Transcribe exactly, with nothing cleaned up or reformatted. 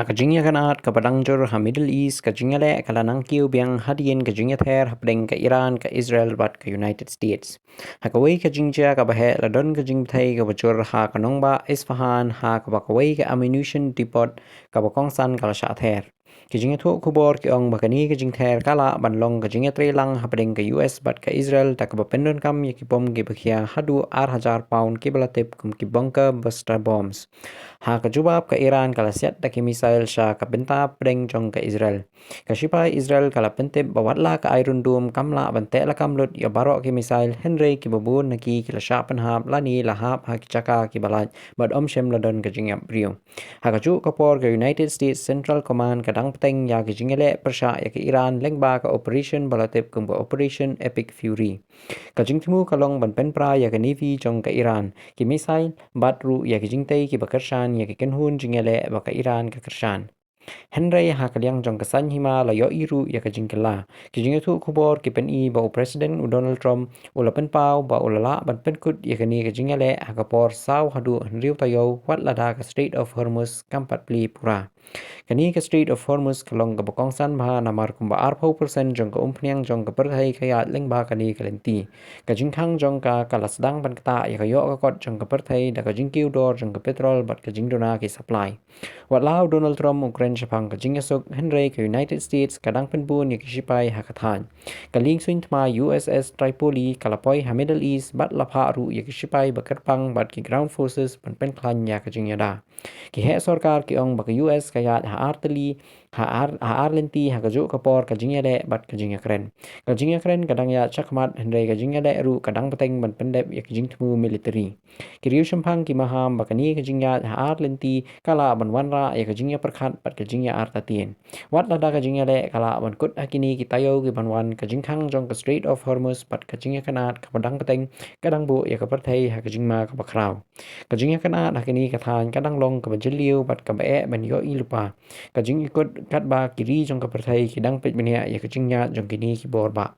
Ha ka jingïakynad kaba dang jur ha Middle East, ka jingïaleh ka la nang kiew biang hadien ka jingïather hapdeng ka Iran, ka Israel bad ka United States. Ha kawei ka jingjia kaba heh, la don ka jingbthei kaba jur ha ka nongbah Isfahan, ha kaba kawei ka ammunition depot kaba kongsan ka la shah ther. Ki jingïathuh khubor ki ong ba kane ka jingther ka lah ban long ka jingïatreilang hapdeng ka U S bad ka Israel, da kaba pyndonkam ïa ki bom kiba khia haduh ar hajar paun kiba la tip kum ki bunker buster bombs. Ha ka jubab, ka Iran ka la siat da ki missile sha ka bynta pdeng jong ka Israel. Ka shipai Israel ka la pyntip ba watla ka Iron Dome kam lah ban teh lakam lut ïa baroh ki missile, hynrei kiba bun na ki ki la shah pynhap lane la hap ha ki jaka kiba lait bad ym shym la don ka jingïap briew. Ha kajuh ka por, ka United States Central Command ka dang bteng ïa ka jingïaleh pyrshah ïa ka Iran lyngba ka operation ba la tip kum ka Operation Epic Fury. Ka jingthmu ka long ban pynpra ïa ka navy jong ka Iran, ki missile bad ruh ïa ki jingtei kiba kyrshan ïa ki kynhun jingïaleh ba ka Iran ka kyrshan. Hynrei ha ka liang jong ka saiñ hima la ïohi ruh ïa ka jingkylla. Ki jingïathuh khubor ki pyni ba u President u Donald Trump u la pynpaw ba u la lah ban pynkut ïa kane ka jingïaleh ha ka por saw haduh hynriew taïew, wat lada ka Strait of Hormuz kam pat plie pura. Kane ka Strait of Hormuz ka long kaba kongsan bha namar kumba arphew percent jong ka umphniang jong ka pyrthei ka ïaid lyngba kane ka lynti. Ka jingkhang jong ka ka la sdang ban ktah ïa ka ïoh ka kot jong ka pyrthei da ka jingkiew dor jong ka petrol bad ka jingduna ki supply. Watla u Donald Trump u kren shaphang ka jingïasuk, hynrei ka United States ka dang pynbun ïa ki shipai ha ka thaiñ. Ka liengsuiñ thma U S S Tripoli ka la poi ha Middle East bad la phah ruh ïa ki shipai ba kyrpang bad ki ground forces ban pynkhlaiñ ïa ka jingïada. Ki heh sorkar ki ong ba ka U S ka ïaid ha ar tylli, ha ar, ha ar lynti ha kajuh ka por, ka jingïaleh bad ka jingïakren. Ka jingïakren ka dang ïaid shakhmat, hynrei ka jingïaleh ruh ka dang bteng ban pyndep ïa ka jingthmu military. Ki riewshemphang ki maham ba kane ka jingïaid ha ar lynti ka lah ban wanrah ïa ka jingïapyrkhat bad ka jingïa-artatien. Wat lada ka jingïaleh ka lah ban kut ha kine ki taïew kiban wan, ka jingkhang jong ka Strait of Hormuz bad ka jingïakynad kaba dang bteng ka dang buh ïa ka pyrthei ha ka jingma kaba khraw. Ka jingïakynad ha kane ka thaiñ ka dang long kaba jylliew bad kaba eh ban ïohi lypa. Ka jingïakut katba ki ri jong ka pyrthei ki dang peit bniah ïa ka jingïaid jong kine ki bor bah.